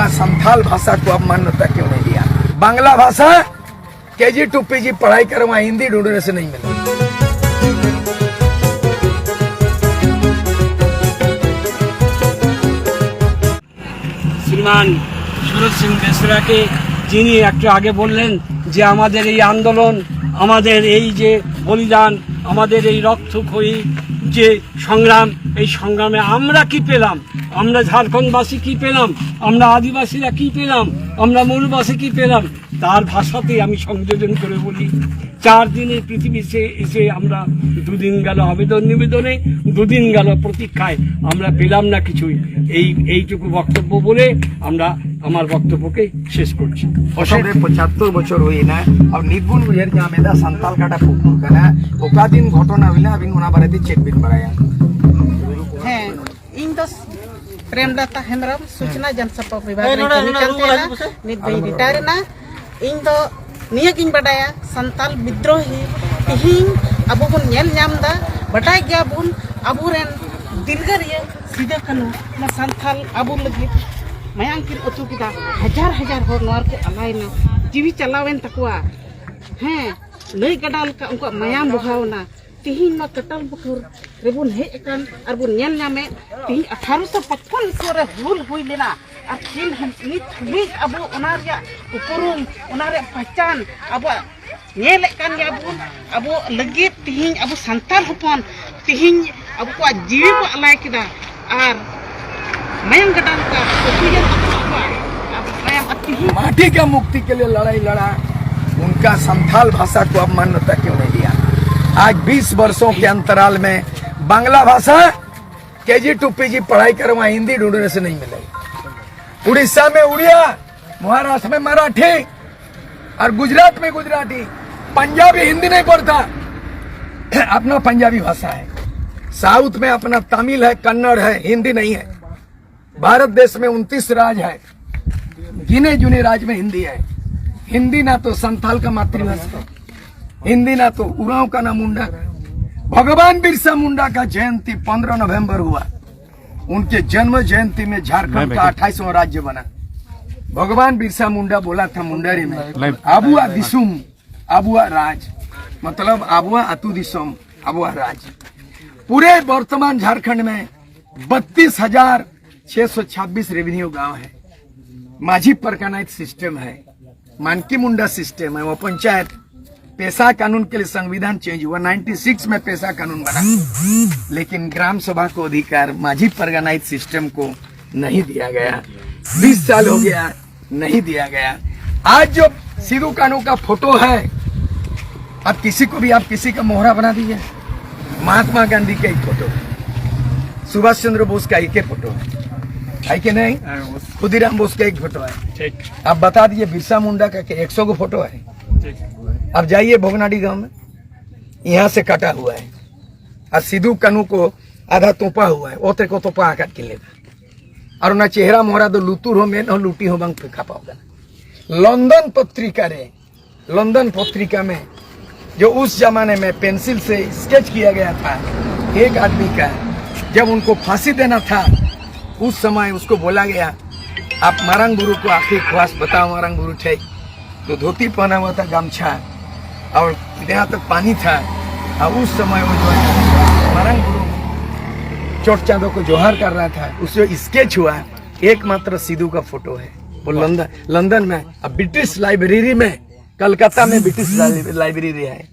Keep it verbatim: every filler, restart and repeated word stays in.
संथाल भाषा को आप मान्यता क्यों नहीं दिया? बांग्ला भाषा केजी टू पीजी पढ़ाई करो, वहां हिंदी ढूंढने से नहीं मिलेगी। শ্রীমান সুরজ সিং বেসরাকে, যিনি একটু আগে বললেন যে আমাদের এই আন্দোলন, আমাদের এই যে বলিদান, আমাদের এই রক্তক্ষয়ী যে সংগ্রাম, এই সংগ্রামে আমরা কি পেলাম, আমরা ঝাড়খণ্ডবাসী কি পেলাম, আমরা আদিবাসীরা কি পেলাম, আমরা মরুবাসী কি পেলাম, তার ভাষাতেই আমি সংযোজন করে বলি। চার দিনে পৃথিবী এসে এসে আমরা দুদিন গেল আবেদন নিবেদনে, দুদিন গেল প্রতীক্ষায়, আমরা পেলাম না কিছুই। এই এইটুকু বক্তব্য বলে আমরা আমার বক্তব্যকে শেষ করছি। অসংখ্য পঁচাত্তর বছর ᱦᱩᱭᱮᱱᱟ᱾ ᱟᱨ ᱱᱤᱛ ᱵᱚᱱ ᱩᱭᱦᱟᱹᱨ ᱧᱟᱢ ᱮᱫᱟ ᱥᱟᱱᱛᱟᱞ ᱠᱟᱴᱟ ᱯᱩᱠᱩᱨ ᱠᱟᱱᱟ᱾ ᱚᱠᱟ ᱫᱤᱱ ᱜᱷᱚᱴᱚᱱᱟ ᱦᱩᱭᱱᱟ, ᱟᱹᱵᱤᱱ ᱚᱱᱟ ᱵᱟᱨᱮᱛᱮ ᱪᱮᱫ ᱵᱤᱱ ᱵᱟᱲᱟᱭᱟ? ᱦᱮᱸ, ᱤᱧ ᱫᱚ ᱯᱨᱮᱢᱞᱚᱛᱟ ᱦᱮᱢᱵᱨᱚᱢ, ᱥᱩᱪᱱᱟ ᱡᱚᱱᱥᱮᱵᱟ ᱵᱤᱵᱷᱟᱜᱽ ᱨᱮᱧ ᱠᱟᱹᱢᱤ ᱠᱟᱱ ᱛᱟᱦᱮᱱᱟ᱾ ᱱᱤᱛ ᱫᱚᱧ ᱨᱤᱴᱟᱭᱟᱨ ᱮᱱᱟ᱾ ᱤᱧ ᱫᱚ ᱱᱤᱭᱟᱹ ᱜᱤᱧ ᱵᱟᱰᱟᱭᱟ, ᱥᱟᱱᱛᱟᱞ ᱵᱤᱫᱽᱨᱳᱦᱤ ᱛᱤᱦᱤᱧ ᱟᱵᱚ ᱵᱚᱱ ᱧᱮᱞ ᱧᱟᱢ ᱮᱫᱟ, ᱵᱟᱰᱟᱭ ᱜᱮᱭᱟᱵᱚᱱ, ᱟᱵᱚᱨᱮᱱ ᱫᱤᱞᱜᱟᱹᱨᱤᱭᱟᱹ ᱥᱤᱫᱟᱹ ᱠᱟᱹᱱᱦᱩ ᱱᱚᱣᱟ ᱥᱟᱱᱛᱟᱞ ᱟᱵᱚ ᱞᱟᱹᱜᱤᱫ ᱢᱟᱭᱟᱝ ᱠᱤᱱ ᱟᱹᱛᱩ ᱠᱮᱫᱟ᱾ ᱦᱟᱡᱟᱨ ᱦᱟᱡᱟᱨ ᱦᱚᱲ ᱱᱚᱣᱟ ᱨᱮᱠᱚ ᱟᱞᱟᱭᱮᱱᱟ, ᱡᱤᱣᱤ ᱪᱟᱞᱟᱣᱮᱱ ᱛᱟᱠᱚᱣᱟ᱾ ᱦᱮᱸ, ᱱᱟᱹᱭ ᱜᱟᱰᱟ ᱞᱮᱠᱟ ᱩᱱᱠᱩᱣᱟᱜ ᱢᱟᱭᱟᱢ ᱵᱚᱦᱟᱣ ᱮᱱᱟ᱾ ᱛᱤᱦᱤᱧ ᱱᱚᱣᱟ ᱠᱟᱴᱟᱞ ᱵᱩᱠᱩᱨ ᱨᱮᱵᱚᱱ ᱦᱮᱡ ᱟᱠᱟᱱ ᱟᱨ ᱵᱚᱱ ᱧᱮᱞ ᱧᱟᱢᱮᱫ, ᱛᱤᱦᱤᱧ ᱟᱴᱷᱟᱨᱚᱥᱚ ᱯᱟᱸᱪᱯᱚᱱ ᱤᱥᱣᱤ ᱨᱮ ᱦᱩᱞ ᱦᱩᱭ ᱞᱮᱱᱟ, ᱟᱨ ᱛᱤᱦᱤᱧ ᱱᱤᱛ ᱦᱟᱹᱵᱤᱡ ᱟᱵᱚ ᱚᱱᱟ ᱨᱮᱭᱟᱜ ᱩᱯᱨᱩᱢ, ᱚᱱᱟ ᱨᱮᱭᱟᱜ ᱯᱟᱦᱪᱟᱱ ᱟᱵᱚᱣᱟᱜ ᱧᱮᱞᱮᱫ ᱠᱟᱱ ᱜᱮᱭᱟ ᱵᱚᱱ᱾ ᱟᱵᱚ ᱞᱟᱹᱜᱤᱫ ᱛᱤᱦᱤᱧ ᱟᱵᱚ ᱥᱟᱱᱛᱟᱲ ᱦᱚᱯᱚᱱ ᱛᱤᱦᱤᱧ ᱟᱵᱚ ᱠᱚᱣᱟᱜ ᱡᱤᱣᱤ ᱠᱚ ᱟᱞᱟᱭ ᱠᱮᱫᱟ, ᱟᱨ ᱢᱟᱭᱟᱢ ᱜᱟᱰᱟ ᱞᱮᱠᱟ ᱩᱛᱩᱭᱮᱱ ᱛᱟᱵᱚᱱᱟ ᱟᱵᱚᱣᱟᱜ ᱟᱵᱚ ᱢᱟᱭᱟᱢ, ᱟᱨ ᱛᱤᱦᱤᱧ माटी का मुक्ति के लिए लड़ाई लड़ा, उनका संथाल भाषा को आप मान्यता क्यों नहीं दिया? आज बीस वर्षों के अंतराल में बांग्ला भाषा केजी टू पीजी पढ़ाई करो, वहां हिंदी ढूंढने से नहीं मिलेगी। उड़ीसा में उड़िया, महाराष्ट्र में मराठी और गुजरात में गुजराती। पंजाबी हिंदी नहीं पढ़ता, अपना पंजाबी भाषा है। साउथ में अपना तमिल है, कन्नड़ है, हिंदी नहीं है। भारत देश में उनतीस राज्य है, गिने चुने राज्य में हिंदी है। हिंदी ना तो संथाल का मातृभाषा, हिंदी ना तो उरांव का ना मुंडा। भगवान बिरसा मुंडा का जयंती पन्द्रह नवंबर हुआ। उनके जन्म जयंती में झारखंड का अट्ठाईसवाँ राज्य बना। भगवान बिरसा मुंडा बोला था मुंडारी में, ᱟᱵᱚᱣᱟᱜ ᱫᱤᱥᱚᱢ, ᱟᱵᱚᱣᱟᱜ ᱨᱟᱡᱽ, ᱢᱚᱛᱞᱚᱵ ᱟᱵᱚᱣᱟᱜ ᱟᱹᱛᱩ ᱫᱤᱥᱚᱢ, ᱟᱵᱚᱣᱟᱜ ᱨᱟᱡᱽ᱾ पूरे वर्तमान झारखंड में बत्तीस हजार छह सौ छब्बीस रेवेन्यू गांव है। माझी परगनाइत सिस्टम है, मानकी मुंडा सिस्टम है, वो पंचायत पेशा कानून के लिए संविधान चेंज हुआ, नाइंटी सिक्स में पेशा कानून बना, लेकिन ग्राम सभा को अधिकार माझी परगनाइत सिस्टम को नहीं दिया गया। बीस साल हो गया, नहीं दिया गया। आज जो सिद्धू कानू का फोटो है, अब किसी को भी आप किसी का मोहरा बना दीजिए, महात्मा गांधी का एक फोटो है, सुभाष चंद्र बोस का एक ही फोटो है, है कि नहीं? खुदीराम बोस का एक फोटो है। ठीक। आप बता दीजिए, बिरसा मुंडा का एक सौ को फोटो है। ठीक। आप जाइए भोगनाडी गांव में, यहाँ से कटा हुआ है, और सिद्धू कानू को आधा तोपा हुआ है, ओते को तोपा आकर के लेगा। और ना चेहरा मोहरा दो लुतुर हो में, ना लुटी हो बंग फेंका पाओगा। लंदन पत्रिका रे, लंदन पत्रिका में जो उस जमाने में पेंसिल से स्केच किया गया था एक आदमी का, जब उनको फांसी देना था, उस समय उसको बोला गया, आप मारंग गुरु को आखिरी ख्वाहिश बताओ, मारंग गुरु थे तो धोती पहना हुआ था, गमछा, और यहाँ तक पानी था। और उस समय वो जो है मारंग गुरु चोट चांदो को जोहार कर रहा था, उस जो स्केच हुआ, एकमात्र सिद्धू का फोटो है। वो लंदन, लंदन में, अब ब्रिटिश लाइब्रेरी में, कलकत्ता में ब्रिटिश लाइब्रेरी है,